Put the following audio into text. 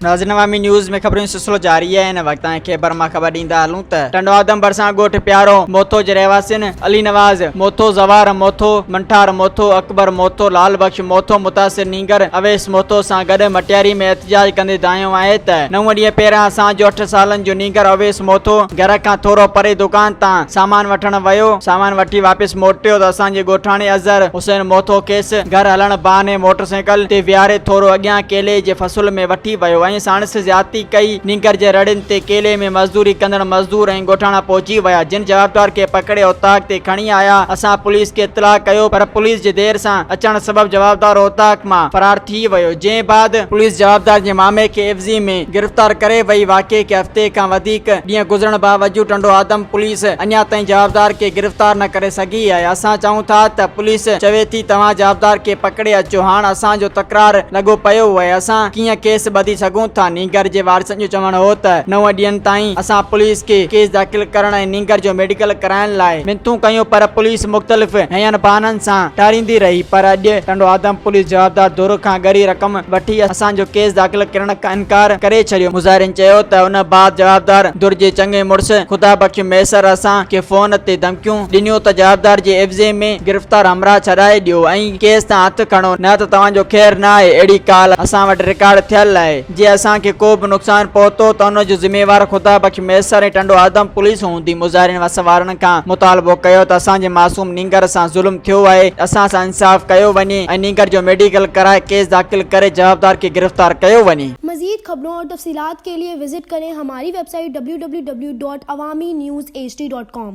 ناظرين عوامي نيوز ۾ خبرن جو سلسلو جاري آهي هن وقت تائين خيبر مان خبر ڏيندا هلون ته ٽنڊو آدم ڀرسان ڳوٺ پيارو موٿو جي رهواسين علي نواز موٿو، زوار موٿو، منٺار موٿو، اڪبر موٿو، لال بخش موٿو متاثر نينگر اويس موٿو سان گڏ مٽياري ۾ احتجاج ڪندي دانهيو آهي ته نو ڏينهن پهريان اسان جو اٺ سالن جو نينگر اويس موٿو گهر کان ٿورو پري دڪان تان سامان وٺڻ ويو سامان وٺي واپس موٽيو ته اسان جي ڳوٺاڻي اظهر حسين موٿو کيس گهر هلڻ بهاني موٽر سائيڪل تي ويهاري ٿورو اڳيان ڪيلي جي فصل ۾ وٺي ويو ۽ ساڻس زيادتي ڪئي. نينگر جي رڙين تي ڪيلي ۾ مزدوري ڪندڙ مزدور ۽ ڳوٺاڻا پهچي ويا، جن جوابدار کي پڪڙي اوطاق تي کڻي آيا. اسان پوليس کي اطلاع ڪيو پر پوليس جي دير سان اچڻ سبب جوابدار اوطاق مان فرار ٿي ويو، جنهن بعد پوليس جوابدار جي مامي کي عيوضي ۾ گرفتار ڪري وئي. واقعي کي هفتي کان وڌيڪ ڏينهن گذرڻ باوجود ٽنڊو آدم پوليس اڃا تائين جوابدار کي گرفتار نه ڪري سگهي آهي. اسان چاهيون ٿا ته پوليس چوي ٿي توهان جوابدار کي پڪڙي اچو، هاڻ اسان جو تڪرار لڳو پيو اهي، اسان ڪيئن ڪيس ٻڌي سگهون ٿا. نينگر جي وارثن جو چوڻ هو ته نو ڏينهن تائين اسان پوليس کي ڪيس داخل ڪرڻ ۽ نينگر جو ميڊيڪل ڪرائڻ لاء منٿون ڪيون پر پوليس مختلف هين بهانن سان ٽاريندي رهي پر اڄ ٽنڊو آدم پوليس جوابدار ڌر کان ڳري رقم وٺي اسان جو ڪيس داخل ڪرڻ کان انڪار ڪري ڇڏيو. مظاهرين چيو ته ان بعد جوابدار ڌر جي چڱي مڙس خدا بخش مهيسر اسان کي فون تي ڌمڪيون ڏنيون ته جوابدار جي عيوضي ۾ گرفتار همراهه ڇڏائي ڏيو ۽ ڪيس تان هٿ کڻو نه ته توهان جو خير نه آهي اهڙي ڪال اسان وٽ رڪارڊ ٿيل آهي جي اسان کي ڪو به نقصان پهتو ته ان جو ذميوار خدا بخش مهيسر ۽ ٽنڊو آدم پوليس هوندي. مظاهرين وس وارن کان مطالبو ڪيو ته اسان جي معصوم نينگر سان ظلم ٿيو آهي اسان سان انصاف ڪيو وڃي ۽ نينگر جو ميڊيڪل ڪرائي ڪيس داخل ڪري جوابدار کي گرفتار ڪيو وڃي. مزيد خبرون اور تفصيلات کے لئے وزٽ ڪرين ھماري web site www.awamiNewsHD.com.